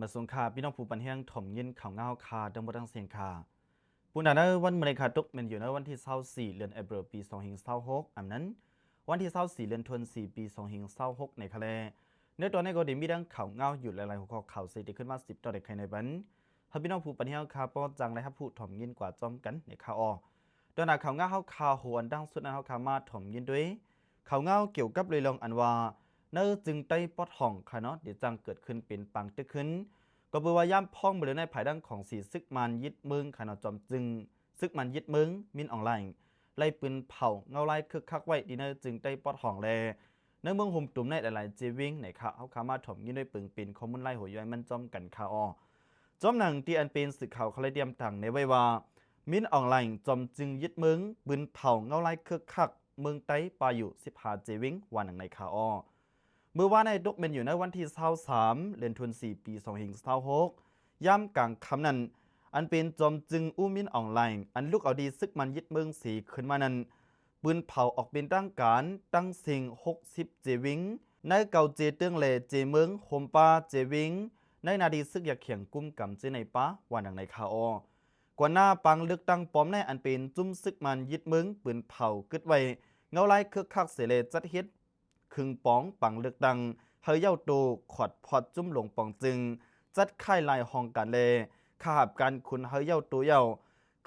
ມາສົ່ງຄ່າ ພີ່ນ້ອງຜູ້ປັນແຮງ ຖ່ອມຍິນຂ່າວງາວຄ່າ ທັງໝົດທັງເສັງຄ່າ. ຜູ້ນາໃນວັນມື້ນີ້ຄ່າ ຕົກແມ່ນຢູ່ໃນວັນທີຊາວສີ່ ເດືອນເອເປຣ ປີສອງພັນຊາວຫົກ ອຳນັ້ນ ວັນທີຊາວສີ່ ເດືອນທັນວາ ປີສອງພັນຊາວຫົກ ໃນຄ່າແລ. ໃນຕອນນີ້ກໍໄດ້ມີດັ່ງຂ່າວງາວຢູ່ຫຼາຍໆຫົວຂໍ້ຂ່າວ ເສຍທີ່ຂຶ້ນມາສືບຕໍ່ໄດ້ໄຂໃນບັນ ໃຫ້ພີ່ນ້ອງຜູ້ປັນແຮງຄ່າ ພໍຈັ່ງໄດ້ຮັບຮູ້ຖ່ອມຍິນກວ່າພ້ອມກັນໃນຄ່າ. ຕໍ່ໜ້າຂ່າວງາວເຮົາຄ່າ ຫົວອັນດັງສຸດນັ້ນ ເຮົາຄ່າມາຖ່ອມຍິນດ້ວຍ ຂ່າວງາວກ່ຽວກັບເລື່ອງອັນວ່າ ໃນຈຶງໃຕ້ປອດຫ້ອງຄ່າເນາະ ໄດ້ຈັ່ງເກີດຂຶ້ນເປັນປາງຕຶກຂຶ້ນ ກໍເປັນວ່າຍາມພ້ອມມື້ເລີຍໃນພາຍຫຼັງຂອງສີຊຶກມານຍຶດເມືອງຄ່າເນາະ ຈອມຈຶງຊຶກມານຍຶດເມືອງ ມິນອອງໄລ ໄລ່ປືນເຜົາເງົາລາຍຄຶກຄັກໄວ້ທີ່ໃນຈຶງໃຕ້ປອດຫ້ອງ ແລະ ໃນເມືອງໂຮມຕຸມໃນຫຼາຍໆເຈວິງໃນຄ່າ. ເຮົາຄ່າມາຖ່ອມຍິນດ້ວຍເບິ່ງເປັນຂໍ້ມູນລາຍຫົວຍ່ອຍມັນພ້ອມກັນຄ່າ. ຈອມໜັງທີ່ອັນເປັນສື່ຂ່າວເຂົາໄດ້ຕຽມຕັ້ງແນໄວ້ວ່າ ມິນອອງໄລ ຈອມຈຶງຍຶດເມືອງ ປືນເຜົາເງົາລາຍຄຶກຄັກ ເມືອງໃຕ້ປາຢູ່ສິບຫ້າເຈວິງ ວ່າໜັງໃນຄ່າ. ມື້ວານໃນຕົກແມ່ນຢູ່ໃນວັນທີຊາວສາມ ເດືອນທັນວາ ປີສອງພັນຊາວຫົກ ຍາມກາງຄ່ຳນັ້ນ ອັນເປັນຈອມຈຶງອູ້ມິນອອງໄລ ອັນລຸກເອົາດີຊຶກມານຍຶດເມືອງສີຂຶ້ນມານັ້ນ ປືນເຜົາອອກເປັນທາງການ ທັງສິ້ງຫົກສິບເຈວິງ ໃນເກົ້າເຈເຕີງ ແລະ ເຈເມືອງ ໂຮມປາເຈວິງ ໃນໜ້າທີ່ຊຶກຢາກແຂ່ງກຸມກຳເຈໃນປາ ວ່າໜັງໃນຄ່າ. ກ່ອນໜ້າປາງເລືອກຕັ້ງປ້ອມໃນ ອັນເປັນຈຸ້ມຊຶກມານຍຶດເມືອງ ປືນເຜົາກຶດໄວ້ເງົາລາຍຄຶກຄັກເສ ແລະ ຈັດເຮັດ ເຄິ່ງປອງປາງເລືອກຕັ້ງ ເຮີເຍົາໂຕ ຂອດພອດຈຸ້ມຫຼວງປອງຈຶງ ຈັດຄ້າຍລາຍຫ້ອງການ ແລະ ຄ່າຮັບການຂຸນເຮີເຍົາໂຕເຍົາ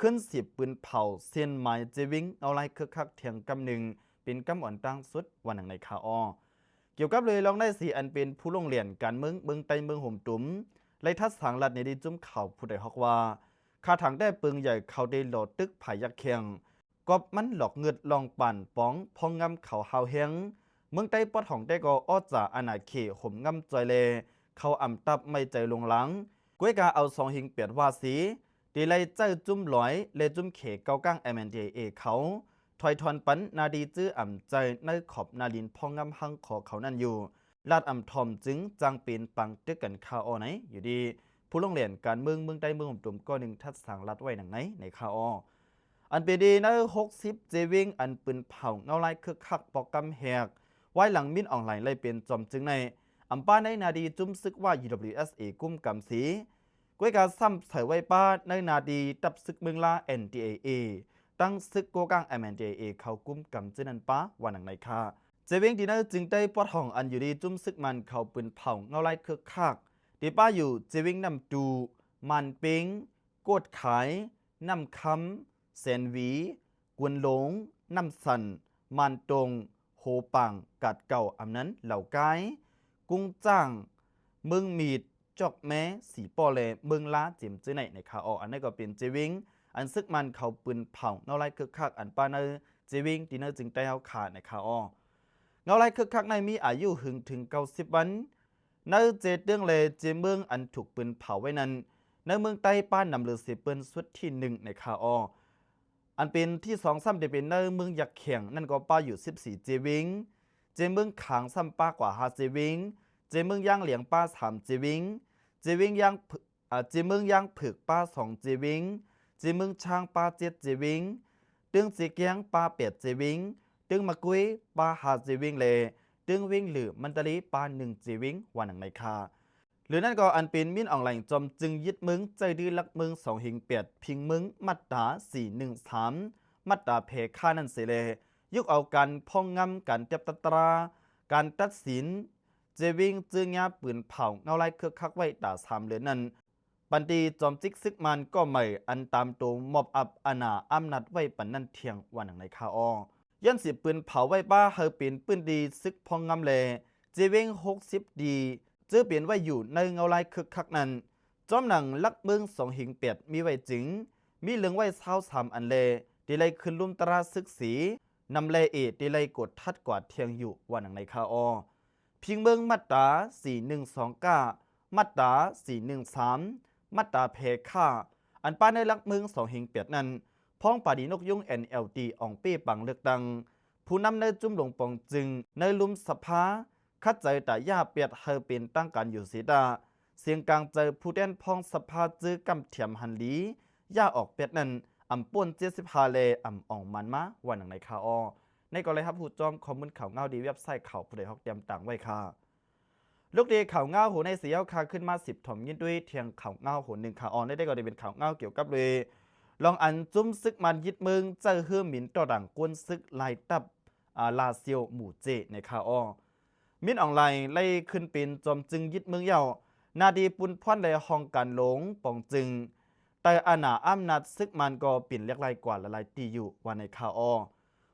ຂຶ້ນສີບປືນເຜົາເສັ້ນໝາຍເຈວິງ ເງົາລາຍຄຶກຄັກແທ່ງກຳໜຶ່ງ ເປັນກຳອ່ອນຕັ້ງສຸດ ວ່າໜັງໃນຄ່າ. ກ່ຽວກັບເລື່ອງລາວໃນສີ ອັນເປັນຜູ້ລົງລຽນການເມືອງເມືອງໃຕ້ເມືອງໂຮມຕຸມ ໄລ່ທັດສາງລັດໃນດີຈຸ້ມຂ່າວຜູ້ໃດຮອກວ່າ ຂ້າທາງແຕ່ເປິງໃຫຍ່ເຂົາໄດ້ຫຼໍ່ຕຶກພາຍຍັກແຂ່ງ ກອບມັນຫຼອກງຶດລອງປານປອງ ພອງງຳເຂົາຮາວແຮງ ເມືອງໃຕ້ປອດຫ້ອງແຕ່ກໍອອດຈາອານາເຂດໂຫມງຳຈ່ອຍແລ ເຂົາອຳຕັບໄມ້ໃຈລົງລາງ ກ້ວຍກາເອົາສອງເຮງແປດວ່າສີ ທີ່ໄລ່ໃຊ້ຈຸ້ມລອຍ ແລະ ຈຸ້ມເຂເກົາກາງ MNDAA ເຂົາ ຖອຍທອນປັນໜ້າທີ່ຈື່ອຳໃຈໃນຂອບໜ້າດິນພອງງຳຮັງຄໍເຂົານັ້ນຢູ່ ລາດອຳທ່ອມຈຶ່ງຈັ່ງເປັນປາງຕຶກກັນຄ່າ ໃນຢູ່ດີ ຜູ້ລົງແລ່ນການເມືອງເມືອງໃຕ້ເມືອງຫຸມຕຸມ ກໍໜຶ່ງທັດສາງລັດໄວ້ໜັງໃນ ໃນຄ່າ. ອັນເປັນດີໃນຫົກສິບເຈວິງ ອັນປືນເຜົາເງົາລາຍຄຶກຄັກປອກກຳແຮກ ວາຍຫຼັງມິນອອງໄລນ໌ໄລ່ເປັນຈອມຈຶ່ງໃນ ອຳປາໃນໜ້າດີຈຸ້ມຊຶກວ່າ UWSA ກຸ້ມກຳສີ ກ້ວຍກາຊ້ຳໃສ່ໄວ້ປາໃນໜ້າດີຕັບຊຶກເມືອງລາ NDAA ຕັ້ງຊຶກໂກກາງ MNDAA ເຂົ້າກຸ້ມກຳຈຶ້ນນັ້ນປາ ວ່າໜັງໃນຄ່າ. ເຈວິງທີ່ໃນຈຶ່ງໄດ້ປອດຫ້ອງ ອັນຢູ່ດີຈຸ້ມຊຶກມັນເຂົາປືນເຜົາເງົາລາຍຄຶກຄັກ ທີ່ປາຢູ່ເຈວິງນ້ຳຕູ, ມານເປັງ, ໂກດຂາຍ, ນ້ຳຄຳ, ແສນຫວີ, ກວນຫຼົງ, ນ້ຳສັນ, ມານຕົງ, ໂຮປາງ, ກາດເກົ່າ, ອຳນານ, ເຫຼົ່າກາຍ, ກຸງຈ້າງ, ເມືອງມີດ, ຈອກແມ, ສີປໍ້ ແລະ ເມືອງລາ ເຈມຈື່ໃນ ໃນຄ່າ. ອັນນັ້ນກໍເປັນເຈວິງ ອັນຊຶກມັນເຂົາປືນເຜົາເງົາລາຍຄຶກຄັກ ອັນປາໃນເຈວິງທີ່ໃນຈຶ່ງໄຕ້ເຮົາຂາ ໃນຄ່າ. ເງົາລາຍຄຶກຄັກໃນມີອາຍຸຫຶງເຖິງເກົ້າສິບວັນ ໃນເຈເຕີງ ແລະ ເຈເມືອງ ອັນຖືກປືນເຜົາໄວ້ນັ້ນ ໃນເມືອງໃຕ້ປານຳເລີເສເປີ້ນຊຸດທີໜຶ່ງ ໃນຄ່າ. ອັນເປັນທີສອງຊ້ຳໄດ້ເປັນໃນເມືອງຍັກແຂງ ນັ້ນກໍປາຢູ່ສິບສີ່ເຈວິງ, ເຈເມືອງຂາງຊ້ຳປາກວ່າຫ້າເຈວິງ, ເຈເມືອງຢາງຫຼຽງປາສາມເຈວິງ, ເຈວິງຢາງ ອາ ເຈເມືອງຢາງຜຶກປາສອງເຈວິງ, ເຈເມືອງຊາງປາເຈັດເຈວິງ, ເຕີງເຈແກ້ງປາແປດເຈວິງ, ເຕີງມະກຸຍປາຫ້າເຈວິງ ແລະ ເຕີງວຽງຫຼື ມັນຕາລີປາໜຶ່ງເຈວິງ ວ່າໜັງໃນຄ່າ. ຫຼືນັ້ນກໍອັນເປັນມິນອອງໄລນ໌ ຈອມຈຶ່ງຍຶດເມືອງ ໃຊ້ດື້ຫຼັກເມືອງສອງເຮງແປດ ພິງເມືອງ ມາດຕາສີ່ໜຶ່ງສາມ ມາດຕາແພຂ້ານັ້ນເສແລ ຍົກເອົາການພອງງຳ ການຈັບຕາຕະລາ ການຕັດສິນ ເຈວິງຈື່ຍາປືນເຜົາເງົາລາຍຄຶກຄັກໄວ້ຕາສາມເດືອນນັ້ນ ປັນຕີຈອມຈິກຊຶກມານກໍໃໝ່ ອັນຕາມໂຕມອບອັບອານາອຳນາດໄວ້ປັນນັ້ນທ່ຽງ ວ່າໜັງໃນຄ່າ. ຍ້ອນຊິປືນເຜົາໄວ້ປາໃຫ້ເປັນພື້ນທີ່ຊຶກພອງງຳ ແລ ເຈວິງຫົກສິບດີ ຈື່ເປັນໄວ້ຢູ່ໃນເງົາລາຍຄຶກຄັກນັ້ນ ຈອມໜັງຫຼັກເມືອງສອງເຮງແປດມີໄວ້ຈຶ່ງ ມີເລື່ອງໄວ້ຊາວສາມອັນ ແລ ທີ່ໄລ່ຂຶ້ນລຸ່ມຕະລາຊຶກສີ ນຳແລເອ ທີ່ໄລ່ກົດທັດກວາດທ່ຽງຢູ່ ວ່າໜັງໃນຄ່າ. ພິງເມືອງ ມາດຕາສີ່ໜຶ່ງສອງເກົ້າ ມາດຕາສີ່ໜຶ່ງສາມ ມາດຕາແພຂ້າ ອັນປາໃນຫຼັກເມືອງສອງເຮງແປດນັ້ນ ພ້ອງປາດີນົກຍຸງ NLD ອອງເປ້ປາງເລືອກຕັ້ງ ຜູ້ນຳໃນຈຸ້ມຫຼວງປອງຈຶ່ງ ໃນລຸ່ມສະພາ ຂັດໃຈຕາຢ້າແປດໃຫ້ເປັນທາງການຢູ່ເສຕາ ສຽງກາງໃຈຜູ້ແທນພ້ອງສະພາຈື່ກຳຖຽມຫັນຫຼີ ຢ້າອອກແປດນັ້ນ ອຳປົ້ນເຈັດສິບຫ້າ ແລ ອຳອອງມານມາ ວ່າໜັງໃນຄ່າ. ໃນກໍໄດ້ຮັບຮູ້ຈອມຂໍ້ມູນຂ່າວງາວດີເວັບໄຊຂ່າວຜູ້ໃດຮອກຕຽມຕາງໄວ້ຄ່າ. ລຸກເດຂ່າວງາວຫົວໃນສີ ເຮົາຄາຂຶ້ນມາສືບຖອມຍິນດ້ວຍແທງຂ່າວງາວຫົວໜຶ່ງຄ່າອອນ ໃນໄດ້ກໍໄດ້ເປັນຂ່າວງາວກ່ຽວກັບເລື່ອງ ລອງອັນຈຸ້ມຊຶກມານຍຶດເມືອງ ໃຊ້ເຮືອບິນຕໍ່ໜັງກົນຊຶກລາຍຕັບ ອາ ລາຊຽວໝູ່ເຈໃນຄ່າອອ ມິນອອງລາຍໄດ້ຂຶ້ນເປັນຈອມຈຶ່ງຍຶດເມືອງແລ້ວ ໜ້າທີ່ປຸນພອນ ແລະ ຫ້ອງການຫຼວງປອງຈຶ່ງ ແຕ່ອານາອຳນາດຊຶກມານກໍເປັນຫຼາກຫຼາຍກວ່າຫຼາຍໆທີ່ຢູ່ ວ່າໃນຄ່າອອ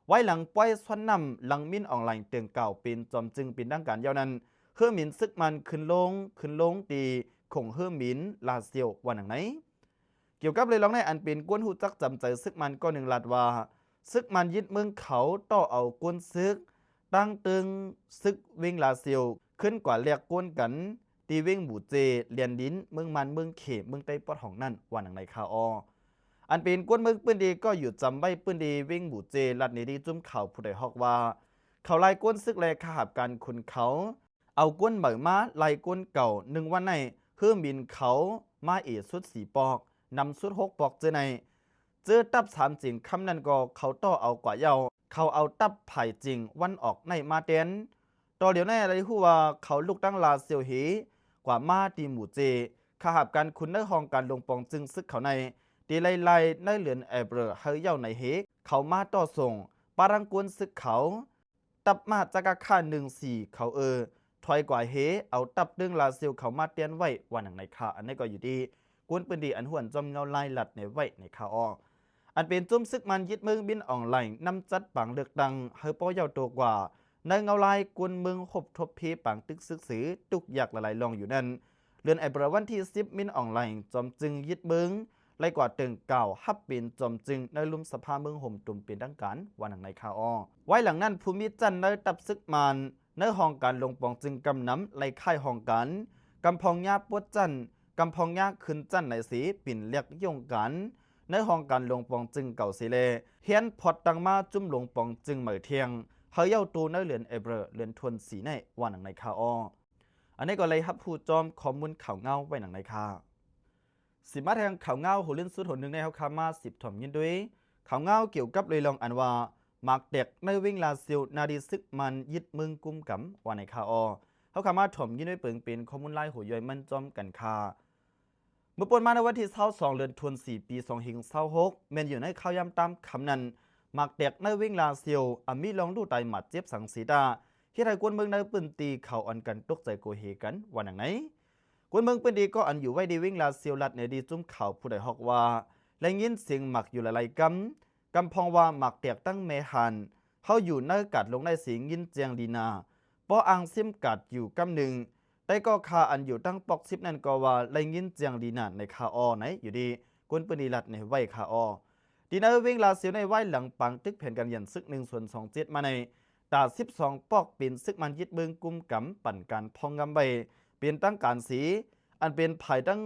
ໄວ້ຫຼັງປ່ອຍຊວນນ້ຳ ຫຼັງມິນອອງລາຍເຕີງກ່າວເປັນຈອມຈຶ່ງເປັນທາງການແລ້ວນັ້ນ ເຮືອບິນຊຶກມານຂຶ້ນລົງ ຂຶ້ນລົງທີ່ຂົງເຮືອບິນລາຊຽວ ວ່າໜັງໃນ. ກ່ຽວກັບເລື່ອງລອງໃນອັນເປັນຄົນຮູ້ຈັກຈຳໃຈຊຶກມານກໍໜຶ່ງລາດວ່າ ຊຶກມານຍຶດເມືອງເຂົາຕໍ່ເອົາກົນຊຶກ ຕັ້ງເຕີງຊຶກເວັງລາຊຽວ ຂຶ້ນກວ່າແລກກົນກັນ ທີ່ເວັງໝູ່ເຈ ແລນດິນ ເມືອງມານ ເມືອງເຂ ເມືອງໄຕ້ປອດຫ້ອງນັ້ນ ວ່າໜັງໃນຄ່າອອ ອັນເປັນຄົນເມືອງພື້ນທີ່ກໍຢູ່ຈຳໄວ້ພື້ນທີ່ເວັງໝູ່ເຈ ລາດໃນທີ່ຈຸ້ມຂ່າວຜູ້ໃດຮອກວ່າ ເຂົາລາຍກົນຊຶກ ແລະ ຂ້າຫາບການຂຸນເຂົາ ເອົາກົນໃໝ່ມາລາຍກົນເກົ່າ ໜຶ່ງວັນໃນ ເຮືອບິນເຂົາມາເອສຸດສີ່ປອກ ນຳສຸດຫົກປອກເຈີໃນ ເຈີຕັບສາມເຈັງຄຳນັ້ນກໍເຂົາຕໍ່ເອົາກວ່າເຍົາ ເຂົາເອົາຕັບຜາຍເຈັງວັນອອກໃນມາແທນ. ຕໍ່ດຽວໃນໄດ້ຮູ້ວ່າເຂົາລຸກຕັ້ງລາຊຽວເຮ ກວ່າມາທີ່ໝູ່ເຈ ຂ້າຫາບການຂຸນໃນຫ້ອງການຫຼວງປອງຈຶ່ງຊຶກເຂົາໃນ ທີ່ໄລ່ໆໃນເດືອນເອເປຣ ໃຫ້ເຍົາໃນເຮ ເຂົາມາຕໍ່ສົ່ງ ປະທັງກົນຊຶກເຂົາ ຕັບມາຈາກກາຂ້າໜຶ່ງສີ່ເຂົາເອີ ຖອຍກວ່າເຮ ເອົາຕັບເຕີງລາຊຽວເຂົາມາແທນໄວ້ ວ່າໜັງໃນຄ່າ ອັນນີ້ກໍຢູ່ທີ່ຄົນພື້ນທີ່ອັນຮູ້ອັນຈ້ອມເງົາລາຍລັດໃນໄວ້ໃນຄ່າອອ ອັນເປັນຈຸ້ມຊຶກມານຍຶດເມືອງມິນອອງລາຍ ນຳຈັດປາງເລືອກຕັ້ງໃຫ້ປໍເຍົາໂຕກວ່າ ໃນເງົາລາຍຄົນເມືອງຮົບທົບເພປາງຕຶກຊຶກສື ທຸກຢ່າງຫຼາຍໆລອງຢູ່ນັ້ນ ເດືອນເອເປຣ ວັນທີສິບ ມິນອອງລາຍ ຈອມຈຶ່ງຍຶດເມືອງ ໄລ່ກວ່າເຕີງກ່າວຮັບເປັນຈອມຈຶ່ງໃນລຸ່ມສະພາເມືອງໂຮມຕຸມເປັນທາງການ ວ່າໜັງໃນຄ່າອອ ໄວ້ຫຼັງນັ້ນ ຜູ້ມີຈັນໃນຕັບຊຶກມານ ໃນຫ້ອງການຫຼວງປອງຈຶ່ງກຳນຳໄລ່ຄ້າຍຫ້ອງການ ກຳພອງຍາປົດຈັນ ກຳພອງຍາຂຶ້ນຈັນໃນເສ ເປັນແລກໂຍງກັນ ໃນຫ້ອງການຫຼວງປອງຈຶ່ງເກົ່າເສແລ ແຮນພອດຕັ້ງມາຈຸ້ມຫຼວງປອງຈຶ່ງໃໝ່ແທງ ໃຫ້ເຍົາໂຕໃນເດືອນເອເປຣ ເດືອນທວນສີ່ໃນ ວ່າໜັງໃນຄ່າອອ ອັນນີ້ກໍໄດ້ຮັບຮູ້ຈອມຂໍ້ມູນຂ່າວງາວໄວ້ໜັງໃນຄ່າ. ສິມາແທງຂ່າວງາວຫົວເລື່ອງສຸດຫົວໜຶ່ງໃນເຮົາຄາມາສືບຖອມຍິນດ້ວຍ ຂ່າວງາວກ່ຽວກັບເລື່ອງລອງອັນວ່າ ໝາກແຕກໃນເວັງລາຊຽວ ນາທີ່ຊຶກມານຍຶດເມືອງກຸມກຳ ວ່າໃນຄ່າອອ ເຮົາຄາມາຖອມຍິນດ້ວຍເປີງເປັນຂໍ້ມູນລາຍຫົວຍ່ອຍມັນຈອມກັນຄ່າ. ເມື່ອປ່ນມາໃນວັນທີຊາວສອງ ເດືອນທວນສີ່ ປີສອງພັນຊາວຫົກ ແມ່ນຢູ່ໃນຂ່າວຍາມຕາມຄ່ຳນັ້ນ ໝາກແຕກໃນເວັງລາຊຽວ ອາ ມີລອງລູກຕາຍໝາດເຈັບສັງສີຕາ ເຮັດໃຫ້ຄົນເມືອງໃນພື້ນທີ່ເຂົາອັນກັນຕົກໃຈໂກເຮກັນ ວ່າໜັງໃນ. ຄົນເມືອງພື້ນທີ່ກໍອັນຢູ່ໄວ້ທີ່ເວັງລາຊຽວ ລັດໃນທີ່ຈຸ້ມຂ່າວຜູ້ໃດຮອກວ່າ ໄດ້ຍິນສຽງໝາກຢູ່ຫຼາຍໆກຳ ກຳພອງວ່າໝາກແຕກຕັ້ງແມ່ຫານ ເຮົາຢູ່ໃນກາດລົງໄດ້ສຽງຍິນແຈ້ງລີນາ ປໍອ່າງຊິມກາດຢູ່ກຳໜຶ່ງ ແຕ່ກໍຂ້າອັນຢູ່ຕັ້ງປອກສິບນັ້ນກໍວ່າໄດ້ຍິນແຈ້ງລີນາໃນຄ່າອອ ໃນຢູ່ດີ ຄົນພື້ນທີ່ລັດໃນໄວ້ຄ່າອອ ທີ່ໃນເວັງລາຊຽວໃນໄວ້ຫຼັງປາງຕຶກແຜນການຢັນຊຶກໜຶ່ງສູນສອງເຈັດມາໃນ ຕາສິບສອງປອກເປັນຊຶກມານຍຶດເມືອງກຸມກຳ ປັນການພອງງຳໄວ້ເປັນທາງການເສ ອັນເປັນພາຍທາງ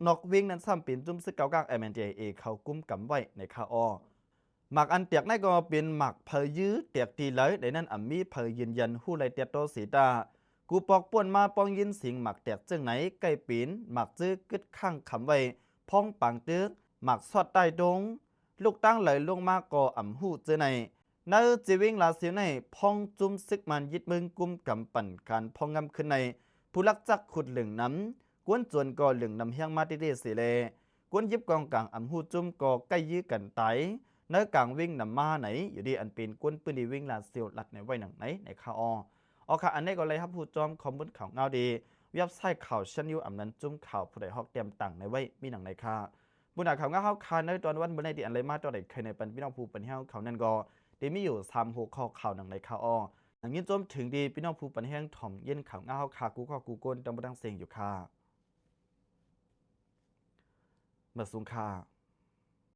ນອກເວັງນັ້ນຊ້ຳເປັນຈຸ້ມຊຶກເກົ່າກາງ MNDAA ເຂົາກຸມກຳໄວ້ໃນຄ່າອອ ໝາກອັນແຕກໃນກໍເປັນໝາກໄຟຢື້ແຕກທີ່ໄຫຼ ໃນນັ້ນອຳມີໄຟຢືນຢັນຮູ້ລາຍແຕກຕໍ່ເສຕາ ກູປອກປ່ນມາປ້ອງຍິນສຽງໝາກແຕກເຈີ້ງໃນ ໃກ້ເປັນໝາກເຈີກຶດຄ້າງຄຳໄວ້ ພອງປາງຕຶກ ໝາກຊອດໃຕ້ດົງ ລູກຕັ້ງໄຫຼລົງມາກໍອຳຮູ້ເຈີໃນ ໃນເຈເວັງລາຊຽວໃນ ພອງຈຸ້ມຊຶກມານຍຶດເມືອງກຸມກຳ ປັນການພອງງຳຂຶ້ນໃນ ຜູ້ລັກຈັກຂຸດເຫຼືອງນຳ ກວນໂຈນກໍເຫຼືອງນຳແຮງມາເຕໆເສແລ ຄົນຢິບກອງກາງອຳຮູ້ຈຸ້ມກໍໃກ້ຢື້ກັນຕາຍ ໃນກາງເວັງນຳມາໃນ ຢູ່ດີ ອັນເປັນຄົນພື້ນທີ່ເວັງລາຊຽວລັດໃນໄວ້ໜັງໃນ ໃນຄ່າອອ ເອົາຄ່າ ອັນນີ້ກໍໄດ້ຮັບຮູ້ຈອມຂໍ້ມູນຂ່າວງາວທີ່ເວັບໄຊຂ່າວ Shan News ອຳນັ້ນຈຸ້ມຂ່າວຜູ້ໃດຮອກແຕ້ມຕ່າງໃນໄວ້ມີໜັງໃນຄ່າ. ບຸນໜາຂ່າວງາວເຮົາຄ່າໃນຕອນວັນມື້ໃນທີ່ອັນໄດ້ມາຕໍ່ໄດ້ໄຂໃນປັນພີ່ນ້ອງຜູ້ປັນແຮງເຂົານັ້ນກໍ ທີ່ມີຢູ່ສາມຫົວຂໍ້ຂ່າວໜັງໃນຄ່າອອ ຍິນຊົມເຖິງທີ່ພີ່ນ້ອງຜູ້ປັນແຮງຖ່ອມເຢັນຂ່າວງາວເຮົາຄ່າ ກູ່ຂໍ້ກູ່ຄົນ ຕາມບໍ່ທັງເສັງຢູ່ຄ່າ ມາສູງຄ່າ.